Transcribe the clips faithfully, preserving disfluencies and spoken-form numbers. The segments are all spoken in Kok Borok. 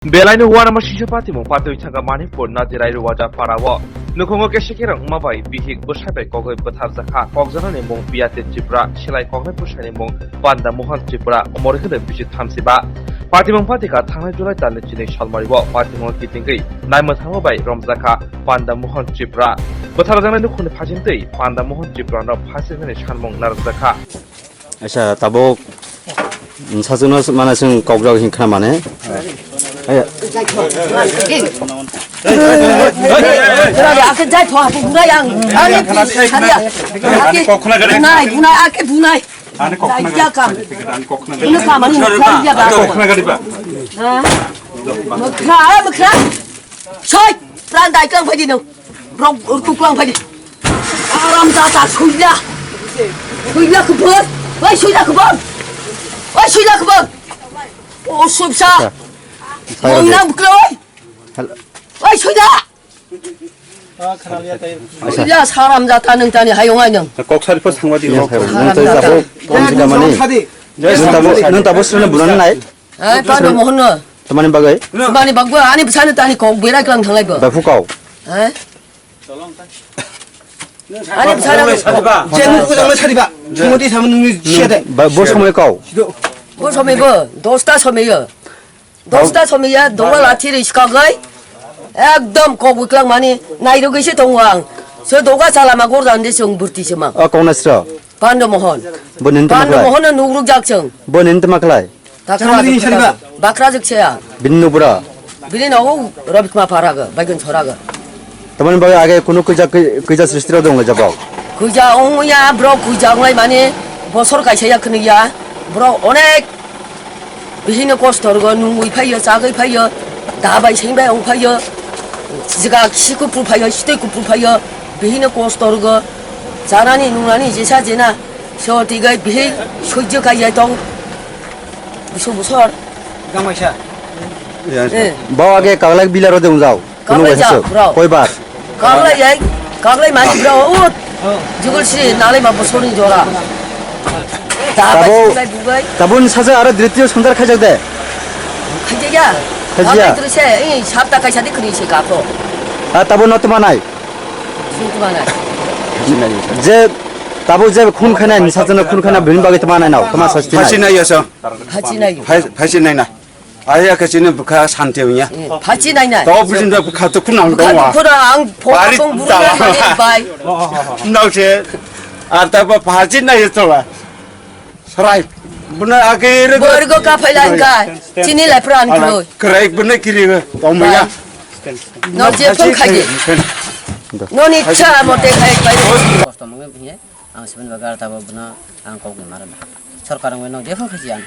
Belaino uanama singsa patimung patwi thangkha Manipur Nadirai Ruwada parao. Nukhungo kesa kerang wngma bai bihik bwsai bai kogwi bwtharjakha. Kokjaknani mung Biyate Tripura, silai koknai bwsaini mung Panda Mohan Tripura, umor hwnwi bisi thamsiba. Patimung patikha thangnai July talni chini salmario. Patimung kitingwi naimwthangma bai romjakha Panda Mohan Tripura. Bwtharjaknai nukhungni phasingtwi Panda Mohan Tripurano phasirnani sanmung narwkjakha. Acha, tabuk, mm, sachukno mana chwng kokjak hin khna mane. Aya. Bunai, bunai, ake bunai. Ani kokna gadi. Ani kokna gadi. Ini kamar ini, saya dia bawa. Kokna gadi ba. Ha? Mekra, mekra. Soi, pran dai kang phai di nang. Rok urkuk lang phai di. Aram jata suila. Suila kubur. Oi suila kubur. Oi suila kubur. O subsa. Mong nang bukla oi. Oi suila. Suila saram jata nang tani hayong ai nang. Kok sari pas thangwa di. Nang tei jabo kom si kamani. Nang tabo, nang tabo srena bulan nai. Eh, Panda Mohan no. Tamani bagai? Tamani bagwa, ani bwsano tani kok berai klang thanglai bo. Bai phukau. Eh? Ani bwsano. Jenu ko jangla sariba. Jemoti samun nungni siya de. Ba, bo somoi kau. Bo somoi bo, dosta somoi yo. Dosta somoi ya, doga lathi ri skagai. Ekdom kok bwklang mani, nairogwi se tongo ang. So doga chala ma gor jande song burti se ma. O kok nasro. Panda Mohan. Bo nini tama Panda khlai? Mohan no nugruk jak chwng. Bo nini tama khlai? Bakra Tama nini jwk sariba? Bakra jwk se ang. Bini nubra? Bini nogo Robikma Paraga, Baigun Soraga. Tamani bagwi age kunu kwija, kwija srishti rok dong le jabok? Kwija ongya, bro kwija onglai mani bosor kaisa ya khwnwi ya. Bro onek bihino kosto rwgo, nungwi phaiyo, chagwi phaiyo, da bai seng bai ong phaiyo, jiga si kupru phaiyo, sitoi kupru phaiyo, bihino kosto rwgo, chanani nungnani jesa jena, so tigai bihi sujjo kai jai tong, busu busor. Gamaisa. Eh. Bo age kaglak bilaro de unjao. Kunu Kaglai bai ja, hasuk. Bro. Koi bar? Kaglai yai, kaglai mani bro, ut. Jugul sri, nalai ma bosoni jora. Da bai Tabo, singlai bugai. Tabun saja aro dritio sundar khajak de. Khajaya. Khajaya. Kaglai tru se, eh, sapta kaisa di khri se kapo. A tabo no tuma nai. Sin tuma nai. Je tabo je khun khana, ni saja no khun khana, bini bagwi tuma nai nao, tuma sasti nai. Phasi nai ya sa. Phasi nai. Phai-, phasi nai na. Aya khe chini bwkha santi wngya. Phachi nai nai. To bujin da bwkha to khunang dong wa. Khuna ang phok Bari phok buru tala. Nang mani bai. Nang se. Ar ta ba phachi nai to ba. Sarai. Buna ake re. Borgo ka phai lai ka. Chini lai pran kro. Krai bune kiri ga. To maya. No je phang khaji. No ni cha mo te khai khai. Kosto mong ye. Ang sibini bagwi aro tabok bono ang kok ni mara ba. Sorkar wngwi no jephang khachi ang.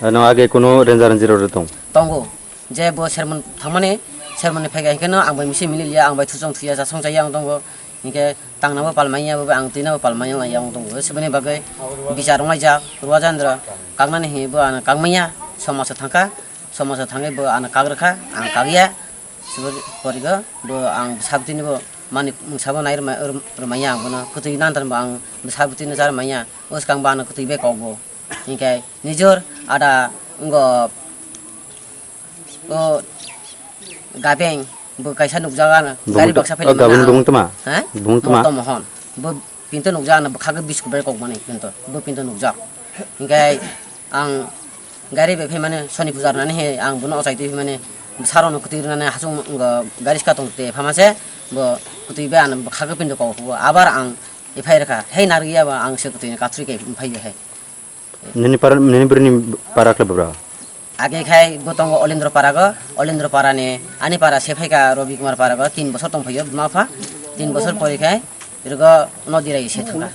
Ano age kuno renja renji rok tong? Tongo. Je bo sermon thangmani, sermon ni phaikha hinkhe no ang bai misi mili liya, ang bai thusong thuya, chasong chaya ang tongo. Hinkhe tangna bo pal manya, bo ang twina bo pal manya ang tongo. Sibini bagwi bichar wnglaijak, Ruwajandra kaknani hinwi bo ano kakmanya, somajo thangkha, somajo thangwi bo ano kak rwkha, ang kakya. Sibori porigo bo ang bwsa bwtwini bo manwi mungsa bo nai rwma-, rw-, rwmanya ang bono kwtwi nantan bo ang bwsa bwtwino cha rwmanya. O swkang bo ano kwtwi bai kok bo. Hinkhe nijor ada wngkha o gabeng bo kaisa nukjak ano. Gari baksa phai o gabeng bumung tma? Ha? Bumung tma? Moto Mohon. Bo pinto nukjak ano bwkhak biscuit bai kok mani pinto. Bo pinto nukjak. Hinkhe ang gari bai phai mani soni puja rwnani he ang bono ochai twi mani bwsarokno kwtwi rwnani hachung wngkha gari ska tong twi phama se bo kwtwi bai ano bwkhak pinto kok hugo abar ang ephai rwkha hei narwkya ba ang se kwtwini kathri khe phai hai. Nini para, nini bwrwini para khlai bwbra? Age khai bo tongo Olendro Parago, Olendro Parani ani para se phaikha Robi Kumar Parago, tin bosor tong phaio buma pha, tin bosor pori khai rwgo no dirai se thangkha.